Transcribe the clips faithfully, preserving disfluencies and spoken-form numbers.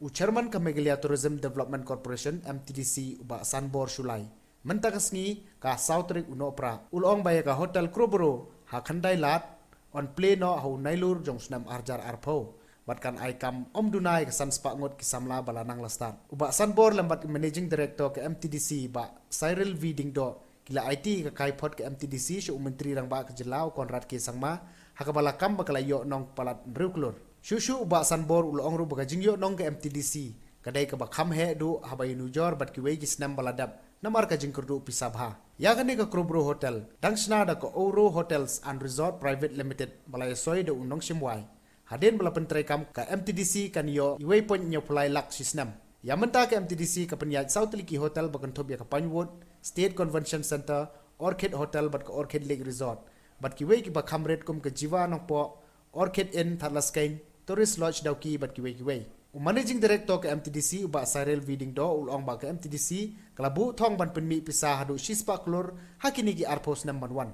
U Chairman ka Meghalaya Tourism Development Corporation, M T D C, u Bah Sanbor Shullai, mynta ka sngi ka saw tarik u Nohprah, u la ong ba ïa ka Hotel Crowborough ha Khyndai Lad yn plie noh ha u Nailur jong u snem ar hajar arphew, bad kan ai kam ym duna ïa ka san spah ngut ki samla ba la nang la stad. U Bah Sanbor lem bad u Managing Director ka M T D C, Bah Cyril V Diengdoh, ki la aiti ïa ka kaiphod ka M T D C sha u Myntri Rangbah ka jylla u Conrad K Sangma, ha kaba la kam ba ka la ïoh nong palat hynriew klur. Shuh shuh u Bah Sanbor u la ong ruh ba ka jingïoh nong ka M T D C ka dei kaba kham heh duh haba ïanujor bad kiwei ki snem ba la dep namar ka jingkyrduh pisa bha. Ïa kane ka Crowborough Hotel dang shna da ka Oro Hotels and Resort Private Limited ba la ïasoi da u nongshim wai. Hadien ba la pyntreikam, ka M T D C kan ïoh uwei point hynñiewphew lai lak shi snem. Ïa mynta ka M T D C ka pynïaid saw tylli ki hotel ba kynthup ïa ka Pinewood, State Convention Centre, Orchid Hotel bad ka Orchid Lake Resort, bad kiwei kiba kham rit kum ka Jiva Nongpoh, Orchid Inn Thadlaskein, Tourist Lodge Dawki bad kiwei kiwei. U Managing Director ka M T D C, u Bah Cyril V Diengdoh, u la ong ba ka M T D C ka la buh thong ban pynmih pisa haduh shispah klur ha kine ki arphew snem ban wan.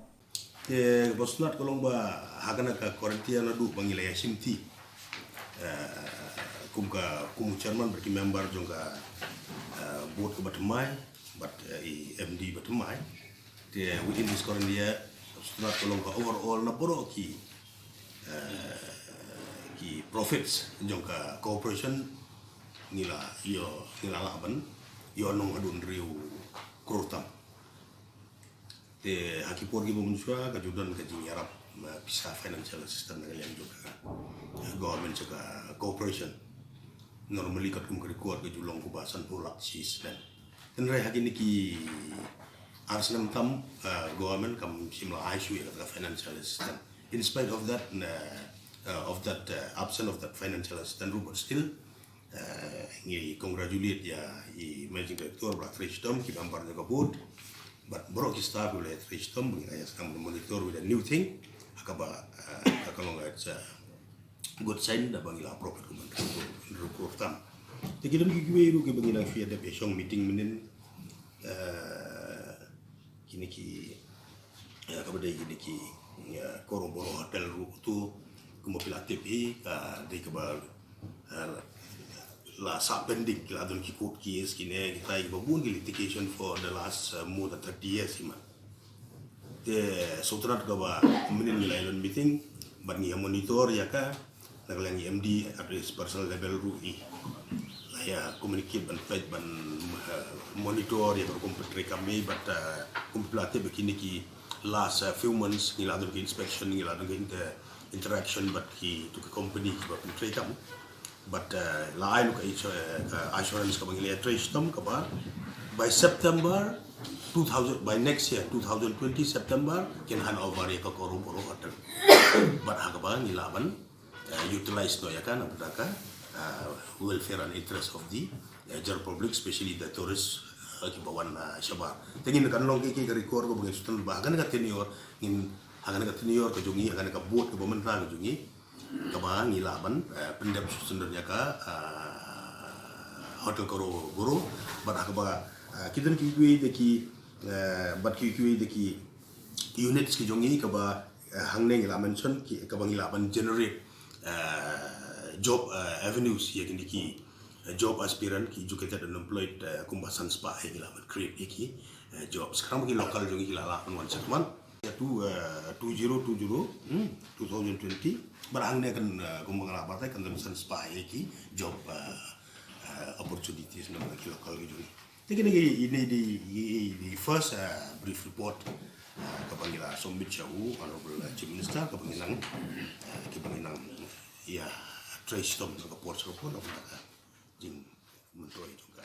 Te ka Bosnat ka long ba ha kane ka quarantine naduh ba ngi la ïa shim ti, eh, kum ka, kum u chairman bad ki member jong ka, eh, board kaba thymmai bad, eh, i M D ba thymmai. Te within this quarantine year, Bosnat ka long ka overall na baroh ki, eh, ki profits jong ka corporation ngi la ïoh, ngi la lah ban ïoh nong haduh hynriew klur tam. Te ha ki por kiba mynshuwa ka ju don ka jingïarap, ma, pisa financial assistance na ka liang jong ka government sha ka corporation. Normally katkum ka record ka ju long kumba sanphew lak shi snem. Hynrei ha kine ki ar snem tam, eh, government kam shym la ai shuh ïa ka financial assistance. In spite of that, eh, eh, of that, eh, absence of that financial assistance ruh, but still, eh, ngi congratulate ïa i Managing Director ba la trei shitom, ki member jong ka board bad baroh ki staff ba la trei shitom, ba ngi la ïa sdang monitor with a new thing. Ha kaba, eh, ka long, it's a good sign da ba ngi la profit kumne hynriew klur tam. Te ki don kiwei ruh kiba ngi la shu ïa dep ïa shong meeting mynnin, eh, kine ki, eh, kaba dei kine ki, eh, Crowborough Hotel ruh tu, kumba phi la tip hi, ka dei kaba, eh, la sah pending, ki la don ki court case, kine kita kiba bun ki litigation for the last, eh, more than thirty years hi man. Te sutrat kaba mynnin ngi la ïa don meeting bad ngi ïa monitor ïa ka, na ka liang i M D at his personal level ruh i la ïa communicate ban peit ban, eh, monitor ïa ka rukom pyntreikam hi, bad, eh, kum phi la tip ba kine ki last, eh, few months ngi la don ki inspection, ngi la don ki inter-, interaction bad kitu ki company kiba pyntreikam. But, eh, la ai noh ka assu-, eh, ka assurance kaba ngi la ïa trei shitom kaba by September two thousand, by next year, two thousand twenty September, kin hand over ïa ka Crowborough Hotel. But ha kaba ngi lah ban, eh, utilize noh ïa ka na bynta ka, eh, welfare and interest of the, eh, general public, especially the tourist, eh, kiba wan, eh, shabar. Te ngin kan long ki, ki ka record kaba ngin shu tip ba ha kane ka tenure, ngin ha kane ka tenure ka jong ngi, ha kane ka board kaba mynta ka jong ngi, kaba ngi lah ban, eh, pyndep shuh shuh ïa ka, eh, Hotel Crowborough, bad ha kaba, eh, ki don kiwei de ki, eh, bad kiwei de ki units ki jong ngi kaba, eh, hangne ngi la mention ki kaba ngi lah ban generate, eh, job, eh, avenues ïa kine ki, eh, job aspirant, ki educated unemployed, eh, kumba san spah ïa ngi lah ban create ïa ki, eh, jobs. Khnang ba ki local jong ngi ki la lah ban wan sha khmat. Ïa tu, eh, two zero two zero, hmm, two thousand twenty. Bad hangne kan, eh, kumba nga la batai kan don san spah ïa ki job, eh, eh, opportunities na ki local ki jong ngi. Te kine ki, ine i dei, i, i, i first, eh, brief report, eh, kaba ngi la submit sha u Honorable, eh, Chief Minister, kaba ngi nang, eh, kaba ngi nang ïa trei shitom na ka por sha ka por na ka jingmyntoi jong ka